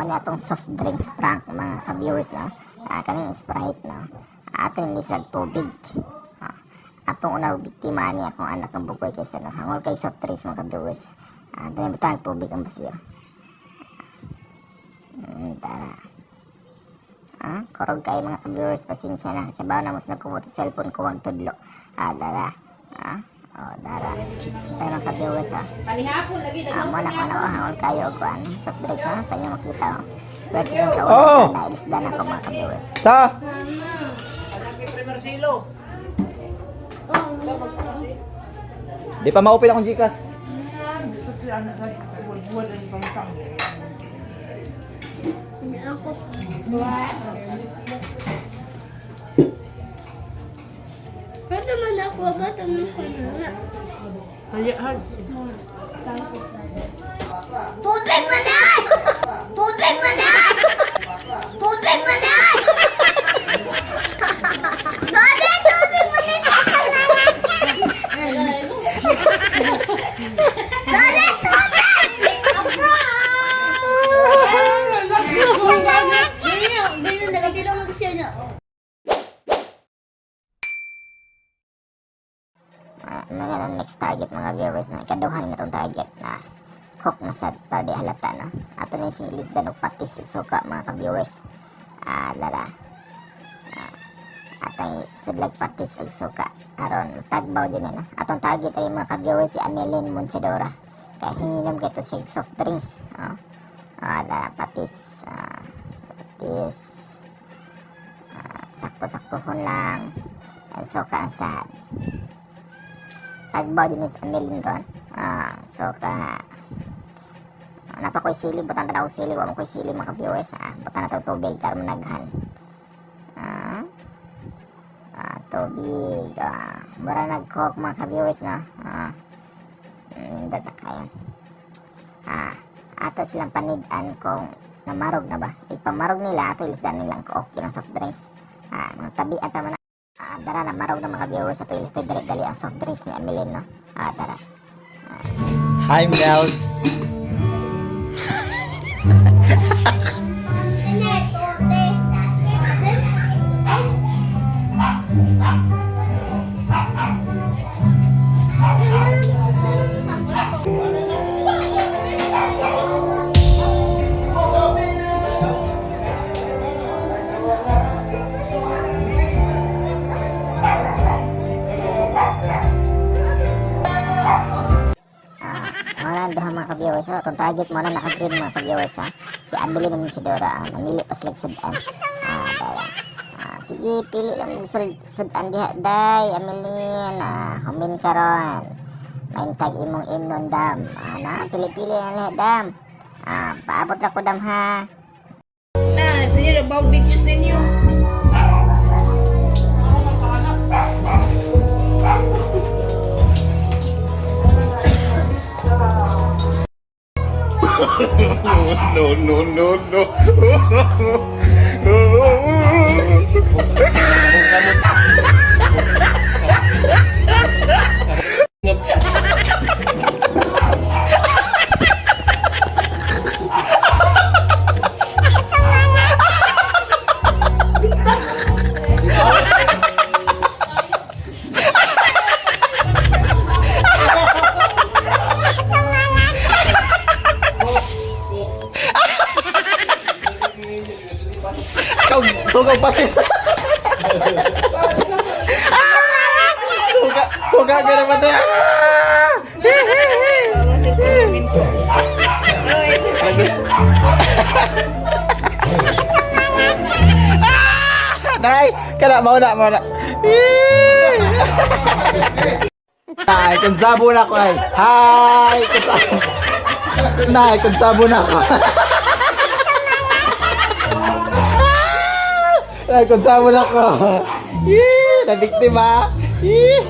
Mao ni atong soft drinks prank, mga ka-viewers, no. Kaning Sprite, no. Ato ni sa tubig. Atong unang biktima ani akong anak ang bugoy kaysa, no. Hangol kay soft drinks, mga ka-viewers. Dali butang tubig ang basiyo. Tara. Korog kay, mga ka-viewers, pasensya na. Kay na mas nagkumot sa cellphone ko wag tudlo. Dara. Oh, dara. Tayo, mga ka-viewers, ah. Panihapon lagi Mo na ko na ko hangol kayo og kuan. Soft drinks na sa inyo makita, oh. Pero tingnan ka Oo. una na ilisda na ko, mga ka-viewers. Sa? Marcelo. Di pa ma-open akong Gcash. Ako. Ano man ako ba? Tanong ko na nga. Tayahan. Tubig mo na! Tubig mo na! Tubig mo na! Dode, tubig mo na! Dode, tubig! Ganyan, ganyan, nakatilong lang siya niya. Ano na next target, mga viewers, na ikaduha na itong target na cook na sad para di halata, no. Ato na siyang ilisdan og patis ug suka, mga ka-viewers. Dara. Atay sudlag patis ug suka aron tagbaw jud na. Atong target ay, mga ka-viewers, si Amelin Monchadora kay hinginom kay to siya og soft drinks. Oh. Dara, patis. Patis. Sakto-saktohon lang. Ang suka ang sad. Tagbaw din sa Amelin ron. So ka napa ko'y sili, butan tanaw sili, wa mo ko'y sili, mga viewers. Butan na to tubig karon managhan. Tubig. Mura nag-coke, mga ka-viewers, no. Nindot na kayo. Ato silang panid-an kung namarog na ba. Ipamarog nila, ato ilisdan nilang coke ilang soft drinks. Mga tabi at na. Dara na marog na, mga viewers, ato ilisdan dali-dali ang soft drinks ni Amelin, no. Dara. Hi, Melts. Mga duha, mga ka-viewers, so, itong target mo na naka-green, mga ka-viewers, ha. Si Amelie naman si Dora, namili pa sila sudan. Dara. Sige, pili lang mo sudan diha, day, Ameline, humin karon. Maintag imong imnon dam. Na, pili-pili na lahat, dam. Paabot ra ko, dam, ha. Na, ninyo bawg videos ninyo. No, no, no, no. Ikaw, sugaw patis. Suga, suga ka naman tayo. Daray, kana mao na, mao na. Ay, konsabo na ako ay. Hi! Konsabo. Nay, konsabo na ako. Ay, konsabo na ako. Yee, nabiktima. Yee.